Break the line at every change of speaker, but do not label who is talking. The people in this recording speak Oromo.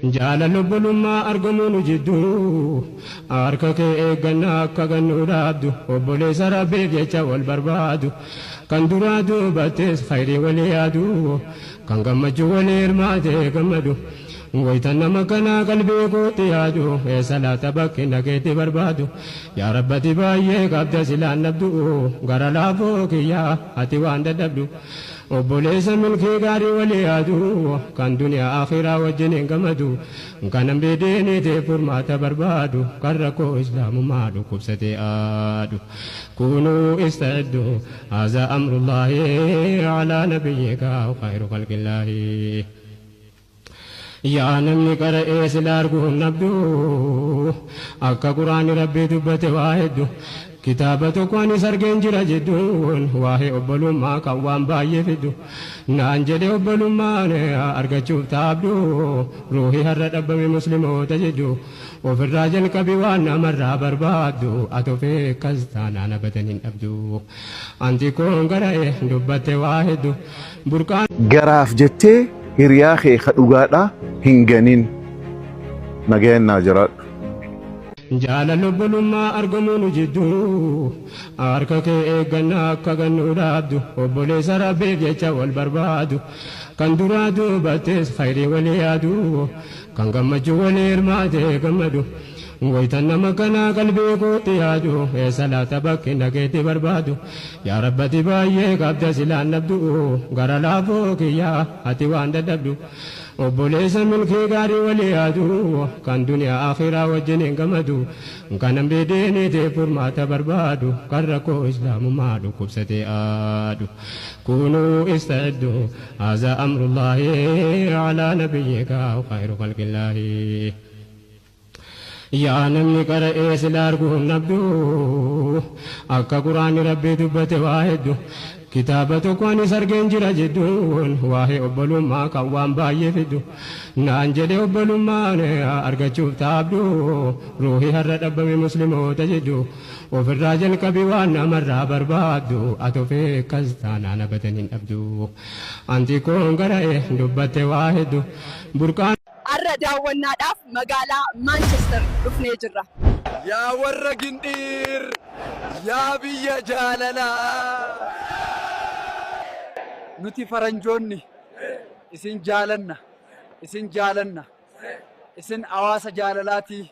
Jaalala obbolummaa argamuu nu jidduu, harka kee eeggannaa akka gannuu dhaabdu, obboleessa Rabbiif jecha wal barbaadu, kan duraa duubattis khayrii walii yaadu, kan gammachuu walii hirmaatee gammadu. Wayita nama kanaa qalbii kootti yaadu, eessa laata bakki nageetti barbaadu? Yaa Rabbati baay'ee qabda silaan dhabdu, gara laafoo kiyyaa ati waan dadhabdu. Obboleessa milkii gaarii walii yaadu, kan duniyaa akhiraa wajjin hin gammadu, kan amrii diiniitiif furmaata barbaadu, kan rakkoo islaamummaa dhukkubsatee aadu. Kunuu ista'iddu haza amrullaahi alaa nabiyyika khayru khalqillaahi. Yaa namni qara'ee sila arguu hin dhabdu, akka quraanni Rabbii dubbate waa heddu. Kitaaba tokko anis argeen jira jedhuun, waa'ee obbolummaa kan waan baay'ee fiddu. Naan jedhe obbolummaan argachuuf taabdu, ruuhii har'a dhabbame musliimoota jedhu. Ofirraa jalqabi waan namarraa barbaaddu, ati of eeggas taanaan abadan hin dhabdu. Anti koon gara'e dubbatte waa heddu. Burqaan.
Garaaf jettee hiriyaa kee ka dhugaadhaa hin ganin. Nagayaan naa jiraadhu.
Jaalala obbolummaa argamuu nu jidduu, harka kee eeggannaa akka gannuu dhaabdu, obboleessa Rabbiif jecha wal barbaadu, kan duraa duubattis khayrii walii yaadu, kan gammachuu walii hirmaatee gammadu. Wayita nama kanaa qalbii kootti yaadu, eessa laata bakki nageetti barbaadu? Yaa Rabbati baay'ee qabda silaan dhabdu, gara laafoo kiyyaa ati waan dadhabdu. Obboleessa milkii gaarii walii yaadu, kan duniyaa akhiraa wajjin hin gammadu, kan amrii diiniitiif furmaata barbaadu, kan rakkoo islaamummaa dhukkubsatee aadu. Kunuu ista'iddu haza amrullaahi alaa nabiyyika khayru khalqillaahi. Yaa namni qara'ee sila arguu hin dhabdu, akka quraanni Rabbii dubbate waa heddu. Kitaaba tokko anis argeen jira jedhuun, waa'ee obbolummaa kan waan baay'ee fiddu. Naan jedhe obbolummaan argachuuf taabdu, ruuhii har'a dhabbame musliimoota jedhu. Ofirraa jalqabi waan namarraa barbaaddu, ati of eeggas taanaan abadan hin dhabdu. Anti koon gara'e dubbatte waa heddu. Burqaan.
Har'a daawwannaadhaaf magaalaa Maanchestar dhufnee jirra.
Yaa warra Gindhiir, yaa biyya jaalalaa. Nuti faranjoonni isin jaalanna, isin jaalanna, isin hawaasa jaalalaatii.